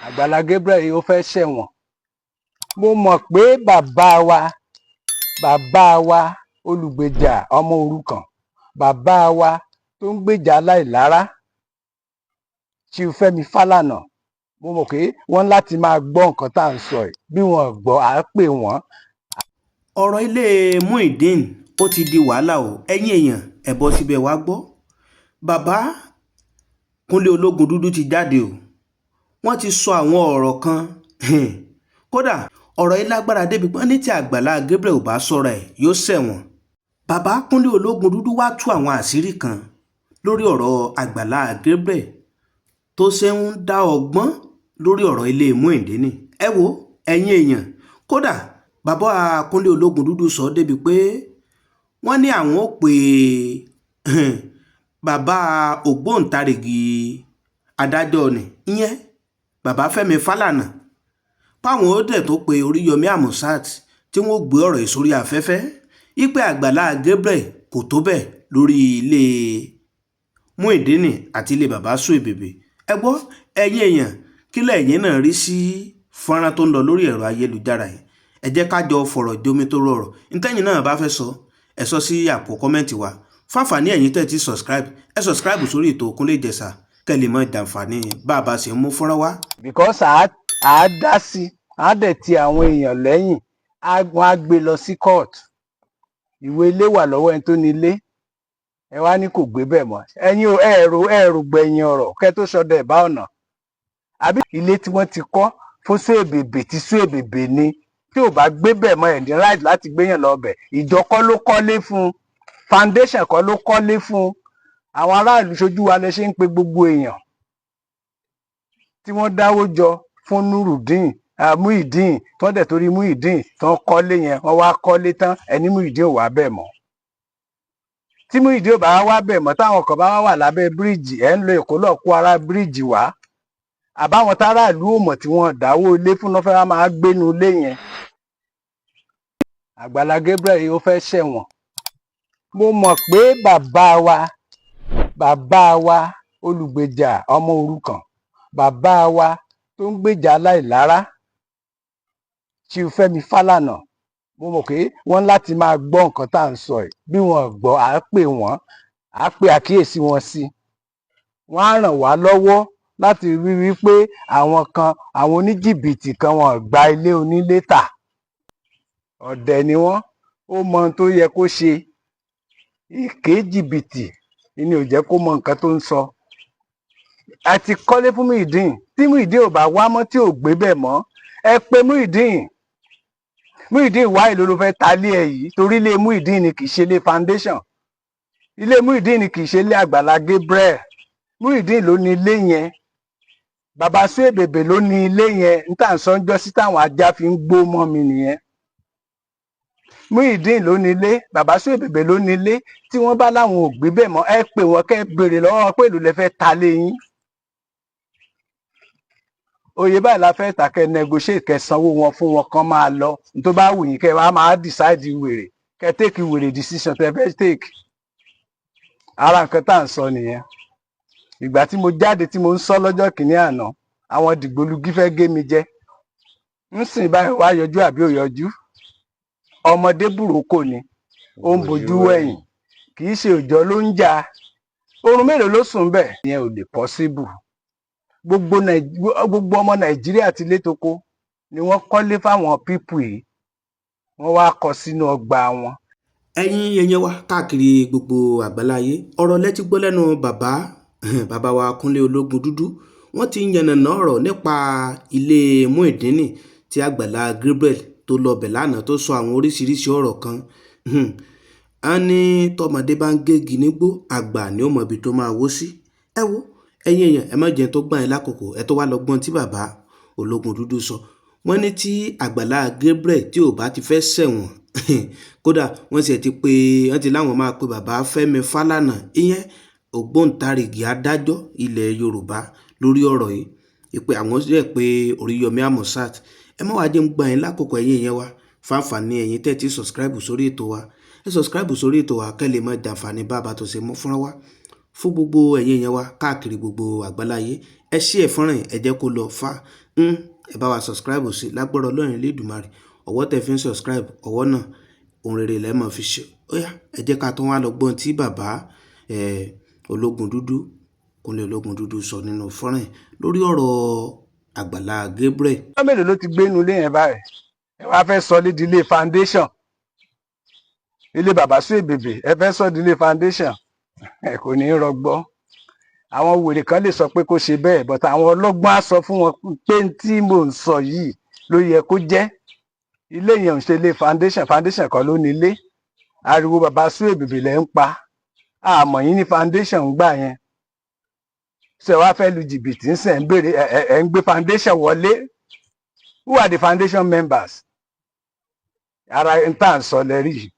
Àgbàlá Gabriel yìí, ó fẹ́ ṣẹ̀wọ̀n. Mo mọ̀ pé bàbá wa, bàbá wa olùgbèjà ọmọ òrukàn, bàbá wa tó ń gbèjà aláìlára, Chief Fẹ́mi Fálànà, mo mọ̀ pé wọ́n láti máa gbọ́ nǹkan tá à ń sọ yìí. Bí wọ́n gbọ́, à á pè wọ́n. Ọ̀rọ̀ ilé Muyideen, ó ti di wàhálà o. Ẹ̀yin èèyàn, ẹ̀ bọ́ síbẹ̀ wá gbọ́. Bàbá Kúnlé Ológundúdú ti jáde o. Wọ́n ti sọ àwọn ọ̀rọ̀ kan. Kódà, ọ̀rọ̀ yìí lágbára débi pé ní tí Àgbàlá Gabriel ò bá sọ̀rọ̀ ẹ̀, yóò ṣẹ̀wọ̀n. Bàbá Kúnlé Ológundúdú wá tú àwọn àṣírí kan lórí ọ̀rọ̀ Àgbàlá Gabriel tó ṣe ń dá ọgbọ́n lórí ọ̀rọ̀ ilé Muyideen. Ẹ wo, ẹ̀yin èèyàn, kódà bàbá Kúnlé Ológundúdú sọ débi pé wọ́n ní àwọn ò pè bàbá ògbóǹtarìgì adájọ́ ni, ìyẹn bàbá Fẹ́mi Fálànà, páwọn ó dẹ̀ tó pe Oríyọmí Amusat tí wọ́n gbé ọ̀rọ̀ yìí sórí afẹ́fẹ́ wípé Àgbàlá Gabriel kò tó bẹ́ẹ̀ lórí ilé Muyideen àti ilé bàbá Suebebe. Ẹ gbọ́, ẹ̀yin èèyàn, kí lẹ̀yin náà rí sí fọ́nrán tó ń lọ lórí ẹ̀rọ ayélujára yìí? Ẹ jẹ́ ká jọ fọ̀rọ̀ jomi tó rọrọ̀. Ntẹ́yìn náà bá fẹ́ sọ, ẹ sọ sí àpò comment wa. Fáfàní ẹ̀yin tẹ́ ti subscribe, ẹ subscribe sórí ètò Kúnlé Ìjẹ̀ṣà kẹ́ lè mọ jàǹfààní bá a bá ṣe ń mú fọ́nrán wá. Because à á dá sí, á dẹ̀ ti àwọn èèyàn lẹ́yìn, wọ́n á gbé lọ sí court. Ìwé ilé wà lọ́wọ́ ẹni tó ní ilé. Ẹ wá ní kò gbé bẹ́ẹ̀ mọ́. Ẹ̀yin ò ẹ̀rù ẹ̀rù gbẹ̀yìn ọ̀rọ̀ kẹ́ tó sọdọ̀ ẹ̀ bá ọ̀nà. Àbí ilé tí wọ́n ti kọ́ fún Suebebe tí Suebebe ní, tí ò bá gbé bẹ́ẹ̀ mọ́, ẹ̀ ní right láti gbéyàn lọ bẹ̀. Ìjọ kọ́ ló kọ́lé fún, foundation kọ́ ló kọ́lé fún. Àwọn aráàlú ṣojú wa lẹ ṣe ń pe gbogbo èèyàn tí wọ́n dáwó jọ fún Nurudeen Muideen, tí wọ́n dẹ̀ torí Muideen tí wọ́n kọ́lé yẹn. Wọ́n wá kọ́lé tán, ẹni Muideen ò wá bẹ̀ mọ́. Tí Muideen ò bá wá bẹ̀ mọ́, táwọn kan bá wà lábẹ́ bíríìjì, ẹ̀ ń lo Èkó lọ kó ara bíríìjì wá, àbáwọn táráàlú ò mọ̀ tí wọ́n dáwó ilé fún lọ́fẹ́ wá máa gbénu ilé yẹn. Àgbàlá Gabriel yìí, ó fẹ́ ṣẹ̀wọ̀n. Mo mọ̀ pé bàbá wa, bàbá wa olùgbèjà ọmọ òrukàn, bàbá wa tó ń gbèjà aláìlára, Chief Fẹ́mi Fálànà, mo mọ̀ pé wọ́n láti máa gbọ́ nǹkan tá à ń sọ yìí. Bí wọ́n gbọ́, à á pè wọ́n, à á pe àkíyèsí wọn sí. Wọ́n á ràn wá lọ́wọ́ láti rí i pé àwọn kan, àwọn oníjìbìtì kan, wọn gba ilé onílé tà. Ọ̀dẹ̀ ni wọ́n. Ó mọ ohun tó yẹ kó ṣe. Èké, jìbìtì ni ò jẹ́ kó mọ nǹkan tó ń sọ. A ti kọ́lé fún Muyideen. Tí Muyideen ò bá wá mọ́, tí ò gbé bẹ̀ mọ́, ẹ pé Muyideen. Muyideen wá, èló ló fẹ́ ta ilé ẹ yìí? Torí ilé Muyideen ni, kì í ṣe ilé foundation. Ilé Muyideen ni, kì í ṣe ilé Àgbàlá Gabriel. Muyideen ló ní ilé yẹn, bàbá Suebebe ló ní ilé yẹn. N tà ń sọ ń jọ́ sí táwọn ajá fi ń gbó mọ́ mi nìyẹn. Muyideen ló ní ilé, bàbá Suebebe ló ní ilé. Tí wọ́n bá láwọn ò gbé bẹ̀ mọ́, ẹ pè wọ́n kẹ́ béèrè lọ́wọ́ wọn pé èló lẹ fẹ́ ta lé yín. Oye báyìí la fẹ́ tà. Kẹ́ negotiate, kẹ́ sanwó wọn fún wọn, kán máa lọ. Tó bá wù yín, kẹ́ wàá máa decide wèrè, kẹ́ take wèrè decision tẹ́ fẹ́ take. Ara nǹkan tá à ń sọ nìyẹn. Ìgbà tí mo jáde tí mo ń sọ lọ́jọ́ kìíní àná, àwọn dìgbòlugi fẹ́ gé mi jẹ. Ń sìn báyìí, wá yọjú àbí ò yọjú? Ọmọdé burúkú ni ó ń bojú wẹ̀yìn, kì í ṣe òjò ló ń jà. Oorun mélòó ló sùn bẹ́ẹ̀? Ìyẹn ò lè possible. Gbogbo ọmọ Nàìjíríà ti létoko ni wọ́n kọ́lé fáwọn people yìí, wọ́n wá kọ́ sínú ọgbà wọn. Ẹ̀yin èèyàn wa káàkiri gbogbo àgbáláyé, ọ̀rọ̀ lẹ́tí gbọ́ lẹ́nu bàbá, bàbá wa Kúnlé Ológundúdú. Wọ́n ti yànnàná ọ̀rọ̀ nípa ilé Muyideen tí Àgbàlá Gabriel tó lọ bẹ̀ lánàá, tó sọ àwọn oríṣiríṣi ọ̀rọ̀ kan. A ní tọmọdé bá ń gégi nígbó, àgbà ni ó mọ ibi tó máa wó sí. Ẹ wo, ẹ̀yin èèyàn, ẹ má jẹun tó gbà yín lákòókò. Ẹ tó wá lọ gbọ́n tí bàbá Ológundúdú sọ. Wọ́n ní tí Àgbàlá Gabriel tí ò bá ti fẹ́ ṣẹ̀wọ̀n, kódà wọ́n sì ti pé wọ́n ti láwọn máa pe bàbá Fẹ́mi Fálànà, ìyẹn ògbóǹtarìgì adájọ́ ilẹ̀ Yorùbá, lórí ọ̀rọ̀ yìí, ìpè àwọn sì pé Oríyọmí Amusat. Ẹ má wàá jẹ́ ń gbà yín lákòókò. Ẹ̀yin èèyàn wa, fáǹfààní ẹ̀yin tẹ́ ti subscribe sórí ètò wa, ẹ subscribe sórí ètò wa kẹ́ lè máa jàǹfààní bá a bá tó ṣe mú fúnra wa. Fún gbogbo ẹ̀yin èèyàn wa káàkiri gbogbo àgbáláyé, ẹ ṣí ẹ̀ fọ́nrán yìí, ẹ jẹ́ kó lọ fà. Ẹ bá wa subscribe sí lágbára Ọlọ́run Elédùmarè. Ọwọ́ tẹ fi ń subscribe, ọwọ́ náà ohun rere lẹ́ máa fi ṣe. Ó yá, ẹ jẹ́ ká tún wá lọ gbọ́n tí bàbá Ológun Dúdú, Kúnlé Ológun Dúdú sọ nínú fọ́nrán yìí lórí ọ̀rọ̀ Àgbàlá Gabriel. Ọjọ́ mélòó ló ti gbé inú ilé yẹn báyìí? Ẹ wá fẹ́ sọ lédi ilé foundation, ilé bàbá Suebebe, ẹ fẹ́ sọ di ilé foundation. Ẹ kò ní í rọgbọ. Àwọn wèrè kan lè sọ pé kó ṣe bẹ́ẹ̀, but àwọn ọlọ́gbọ́n á sọ fún wọn pé n tí mò ń sọ yìí ló yẹ kó jẹ́. Ilé yẹn ò ń ṣe ilé foundation, foundation kan ló ní ilé. Ariwo bàbá Suebebe lẹ́ ń pa, àmọ́ yín ní foundation ń gbà yẹn. Ṣe wá fẹ́ lu jìbìtì ń sẹ̀ ń béèrè ẹ ń gbé foundation wọlé? Who are the foundation members? Ara n tá à ń sọ lẹ́rí yìí,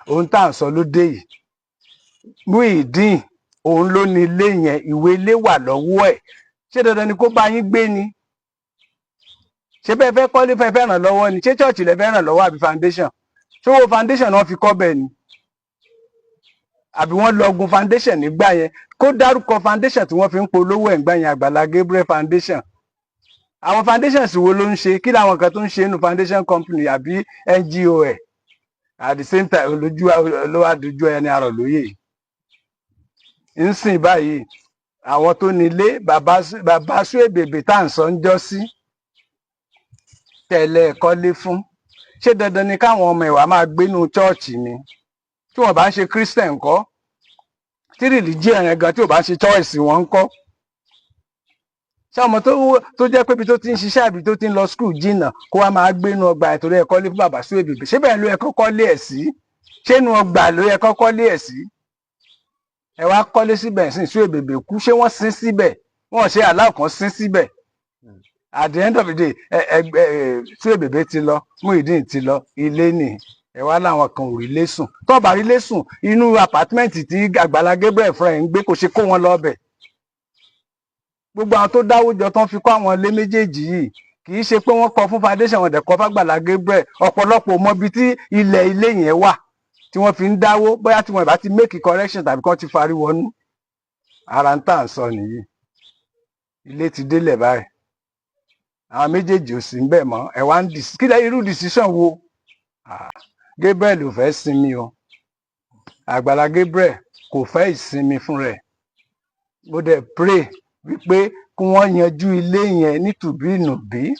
ohun tá à ń sọ ló dé yìí. Muyideen òun ló ní ilé yẹn, ìwé ilé wà lọ́wọ́ ẹ̀. Ṣé dandan ni kó bá yín gbé ni? Ṣé bẹ́ẹ̀ fẹ́ kọ́lé, fẹ́ fẹ́ ràn lọ́wọ́ ni? Ṣé church lẹ fẹ́ ràn lọ́wọ́ àbí foundation? Ṣé owó foundation náà fi kọ́ bẹ́ẹ̀ ni, àbí wọ́n lọ gun foundation nígbà yẹn? Kó dárúkọ foundation tí wọ́n fi ń polówó ẹ̀ ńgbà yẹn, Àgbàlá Gabriel Foundation. Àwọn foundations wo ló ń ṣe? Kí làwọn kan tó ń ṣe nínú foundation company àbí NGO ẹ̀? At the same time, lójú ló wá dojú ẹni àrọ̀ lóye ń sìn báyìí. Àwọn tó nílé, bàbá Suebebe tá à ń sọ ń jọ́ sí tẹ̀lé kọ́lé fún, ṣé dandan ni káwọn ọmọ ìwà máa gbénú church ni? Tí wọ́n bá ń ṣe Christian ńkọ́? Tí religion yẹn gan tí ò bá ń ṣe choice wọn ńkọ́? Ṣé ọmọ tó jẹ́ pé ibi tó ti ń ṣiṣẹ́ àbí tó ti ń lọ school jìnnà, kó wá máa gbénú ọgbà ẹ̀ torí ẹ kọ́lé fún bàbá Suebebe? Ṣé bẹ́ẹ̀ ló yẹ kó kọ́lé ẹ̀ sí? Ṣé inú ọgbà ló yẹ kó kọ́lé ẹ̀ sí? Ẹ wá kọ́lé síbẹ̀ sí, Suebebe kú, ṣé wọ́n sin síbẹ̀? Wọ́n ṣe aláwọ̀ kan sin síbẹ̀. At the end of the day, ẹ ẹ ẹ Suebebe ti lọ, Muyideen ti lọ, ilé nì. Ẹ wá láwọn kan ò rí lé sùn. Tó bá rí lé sùn inú apartment tí Àgbàlá Gabriel fúnra ẹ̀ ń gbé, kò ṣe kó wọn lọ bẹ̀. Gbogbo àwọn tó dáwó jọ tán fi kọ́ àwọn ilé méjèèjì yìí, kì í ṣe pé wọ́n kọ́ fún foundation, wọn dẹ̀ kọ́ f'Àgbàlá Gabriel. Ọ̀pọ̀lọpọ̀ mọ ibi tí ilẹ̀ ilé yẹn wà tí wọ́n fi ń dáwó. Bóyá tí wọ́n bá ti make correction tàbí kán ti farí wọnú. Ara ń tà ń sọ nìyí. Ilé ti délẹ̀ báyìí, àwọn méjèèjì ò sí ń bẹ̀ mọ́. Ẹ wá ń dis kí lẹ́ irú decision wo? Ah, Gabriel ò fẹ́ sinmi o. Àgbàlá Gabriel kò fẹ́ ìsinmi fún rẹ̀. Mo dẹ̀ pray wípé kí wọ́n yanjú ilé yẹn nítùbí ìnùbí.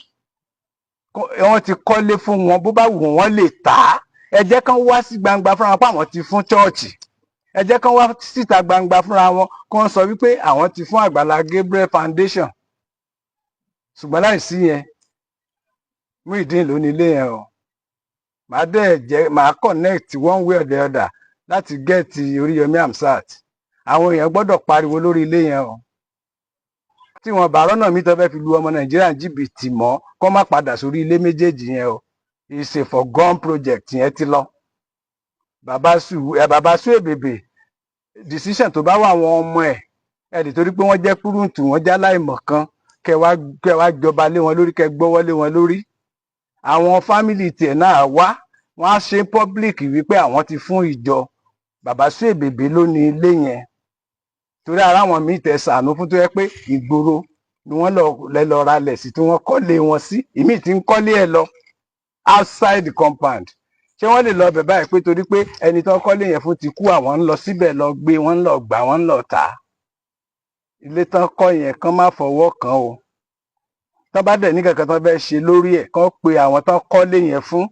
Wọ́n ti kọ́lé fún wọn, bó bá wù wọ́n lè tà á. Ẹ jẹ́ kán wá sí gbangba fúnra wọn pé àwọn ti fún church. Ẹ jẹ́ kán wá síta gbangba fúnra wọn kí wọ́n sọ wípé àwọn ti fún Àgbàlá Gabriel Foundation. Ṣùgbọ́n láìsí yẹn, Muyideen ló ní ilé yẹn o. Màá dẹ̀ jẹ́ màá connect one way or the other láti get Oríyọmí Hamzat. Àwọn èèyàn gbọ́dọ̀ pariwo lórí ilé yẹn o. Tí wọn bá rọ́nà mi tó fẹ́ fi lu ọmọ Nàìjíríà ní jìbìtì mọ́, kó má padà sórí ilé méjèèjì yẹn o. It's a forgone project yẹn ti lọ. Bàbá Suebebe, decision tó bá wà, àwọn ọmọ ẹ̀ ẹ̀ lè torí pé wọ́n jẹ́ kúrúǹtù, wọ́n já láìmọ̀ kan, kẹ wá jọba lé wọn lórí, kẹ gbọ́wọ́ lé wọn lórí. Àwọn family tiẹ̀ náà wá, wọ́n á ṣe public wípé àwọn ti fún ìjọ. Bàbá Suebebe ló ní ilé yẹn, torí ara àwọn míì tẹ sànú fún tó yẹ pé ìgboro ni wọ́n lọ lẹ lọ ralẹ̀ sí tí wọ́n kọ́lé wọn sí. Ìmíì tí ń kọ́lé ẹ̀ lọ outside the compound. Ṣé wọ́n lè lọ bẹ̀ báyìí pé torí pé ẹni tó kọ́lé yẹn fún ti kú, àwọn ń lọ síbẹ̀ lọ gbé, wọ́n ń lọ gbà, wọ́n ń lọ tà á? Ilé tán kọ́ yẹn, kán má fọwọ́ kàn o. Tán bá dẹ̀ ní kankan tán fẹ́ ṣe lórí ẹ̀, kán pe àwọn tán kọ́lé yẹn fún.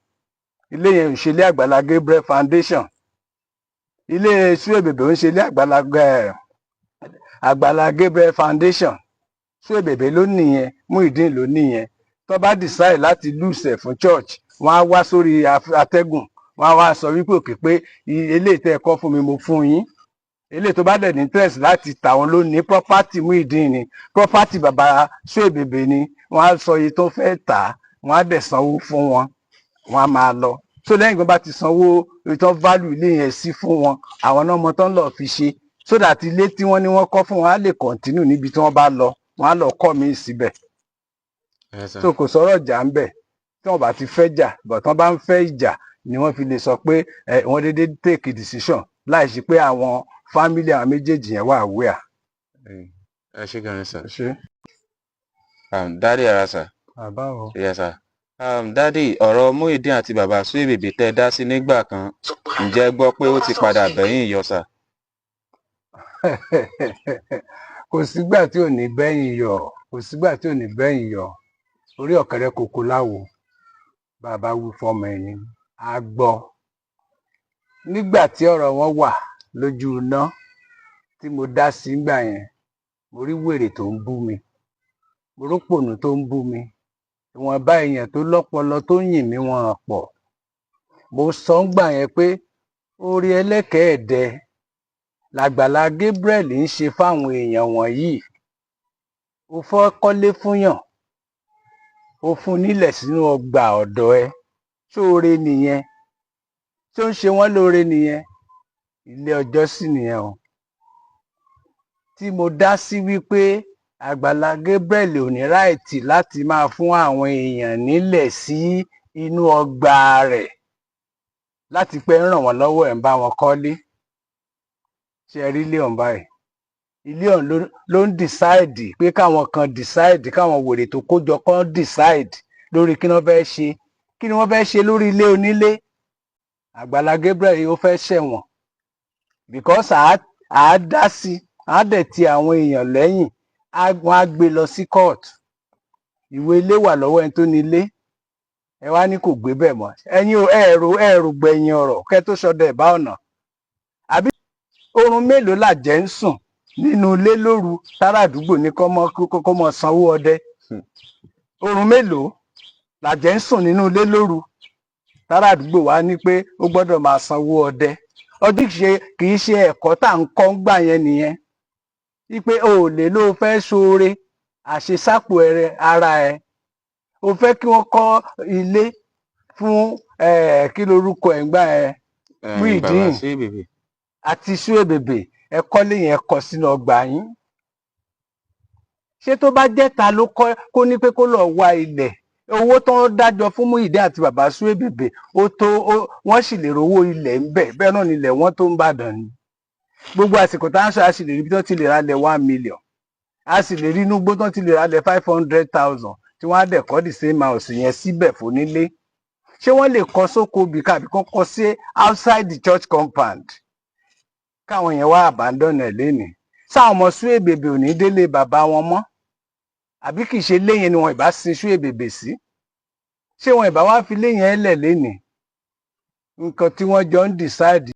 Ilé yẹn ò ṣe ilé Àgbàlá Gabriel Foundation. Ilé Suebebe ń ṣe ilé Àgbàlá Gabriel Foundation. Suebebe ló nìyẹn, Muyideen ló nìyẹn. Tó bá decide láti lose ẹ̀ fún church, wọ́n á wá sórí atẹ́gùn, wọ́n á wá sọ wípé òkè pé eléyìí tẹ́ ẹ kọ́ fún mi, mo fún yín. Eléyìí tó bá dẹ̀ ní interest láti tà, wọn ló ní property. Muyideen ni property, bàbá Suebebe ni. Wọ́n á sọ iye tó fẹ́ tà á, wọ́n á dẹ̀ sanwó fún wọn, wọ́n á máa lọ. So lẹ́yìn tó bá ti sanwó ìtàn value ilé yẹn sí fún wọn, àwọn náà mọ tán lọ fi ṣe, so that ilé tí wọ́n ní wọ́n kọ́ fún wọn á lè continue níbi tí wọ́n bá lọ, wọ́n á lọ kọ́ míì síbẹ̀. Yes, sir. So kò sọ̀rọ̀ ìjà ń bẹ̀ tí wọ́n bá ti fẹ́ jà bọ̀. Tán bá ń fẹ́ ìjà ni wọ́n fi lè sọ pé ẹ wọ́n dédé take a decision láì ṣe pé àwọn Family àwọn méjèèjì yẹn wà aware. Ẹ ṣé gan ni, sir. Ṣé. Daddy ara, sir. Bàbá o. Yes, sir. Daddy, ọ̀rọ̀ Muyideen àti bàbá Suebebe tẹ́ ẹ dá sí nígbà kan, ǹjẹ́ ẹ gbọ́ pé ó ti padà bẹ́yìn yọ, sir? Kò sígbà tí ò ní bẹ́yìn yọ, kò sígbà tí ò ní bẹ́yìn yọ. Orí ọ̀kẹ́rẹ́ koko láwo, bàbá wí fọmọ ẹni á gbọ́. Nígbà tí ọ̀rọ̀ wọn wà lójú iná tí mo dá sí ngbà yẹn, mo rí wèrè tó ń bú mi, mo rópònú tó ń bú mi, ìwọ̀nba èèyàn tó lọ́pọlọ tó yìn mí wọn pọ̀. Mo sọ ńgbà yẹn pé orí ẹlẹ́kẹ̀ẹ́dẹ làgbàlá Gabriel ń ṣe fáwọn èèyàn wọ̀nyí. Ó fẹ́ kọ́lé fúnyàn, ó fún nílẹ̀ sínú ọgbà ọ̀dọ̀ ẹ, sóore nìyẹn? Tó ń ṣe wọ́n lóore nìyẹn? Ilé ọjọ́ sì nìyẹn o tí mo dá sí wípé Àgbàlá Gabriel ò ní right láti máa fún àwọn èèyàn nílẹ̀ sí inú ọgbà rẹ̀ láti pé ń ràn wọ́n lọ́wọ́, ẹ̀ ń bá wọn kọ́lé. Ṣe ẹ rí ilé ọ̀hún báyìí? Ilé ọ̀hún ló ń decide pé káwọn kan decide, káwọn wèrè tó kójọ kan decide lórí kí wọ́n fẹ́ ṣe, kí ni wọ́n fẹ́ ṣe lórí ilé onílé. Àgbàlá Gabriel ó fẹ́ ṣẹ̀wọ̀n because à á dá sí, á dẹ̀ ti àwọn èèyàn lẹ́yìn, wọ́n á gbé lọ sí court. Ìwé ilé wà lọ́wọ́ ẹni tó ní ilé, ẹ wá ní kò gbé bẹ́ẹ̀ mọ́. Ẹ̀yin ò ẹ̀rù ẹ̀rù gbẹ̀yìn ọ̀rọ̀ kẹ́ tó sọdọ̀ ẹ̀ bá ọ̀nà. Àbí oorun mélòó làjẹ́ ń sùn nínú ilé lóru tára àdúgbò ní kọ́ mọ́ sanwó ọdẹ? Oorun mélòó làjẹ́ ń sùn nínú ilé lóru tára àdúgbò wa ní pé ó gbọ́dọ̀ máa sanwó ọdẹ? Ọdún ṣe kì í ṣe ẹ̀kọ́ tá à ń kọ́ ń gbà yẹn nìyẹn, wípé o ò lè ló fẹ́ ṣoore àṣesápò ẹrẹ ara ẹ. O fẹ́ kí wọ́n kọ́ ilé fún kí lorúkọ ẹ̀ ń gbà ẹ? Bàbá Muyideen. Suebebe. Àti Suebebe, ẹ kọ́lé yẹn kọ́ sínú ọgbà yín. Ṣé tó bá jẹ́ ta ló kọ́ kó ní pé kó lọ́ọ́ wá ilẹ̀, owó tó ń dájọ́ fún Muyideen àti bàbá Suebebe ó tó, wọ́n sì lè rówó ilẹ̀ ń bẹ̀. Bẹ́ẹ̀ náà nílẹ̀ wọ́n tó ń bàdàn ni gbogbo àsìkò tá à ń sọ. A sì lè rí ibi tó ti lè ra lẹ̀ 1 million, a sì lè rí inú igbó tó ti lè ra lẹ̀ 500,000 tí wọ́n á dẹ̀ kọ́ the same house yẹn síbẹ̀ fónílé. Ṣé wọ́n lè kọ́ sóko bìkà àbí kán kọ́ sí outside the church compound, káwọn yẹn wá abandon ẹ̀ lénìí? Sáwọn ọmọ Suebebe ò ní délé bàbá wọn mọ́? Àbí kì í ṣe léyìn ni wọn ìbá sin Suebebe sí? Ṣé wọn ìbá wá fi léyìn ẹ̀ lẹ̀ lénìí? Nǹkan tí wọ́n jọ ń decide.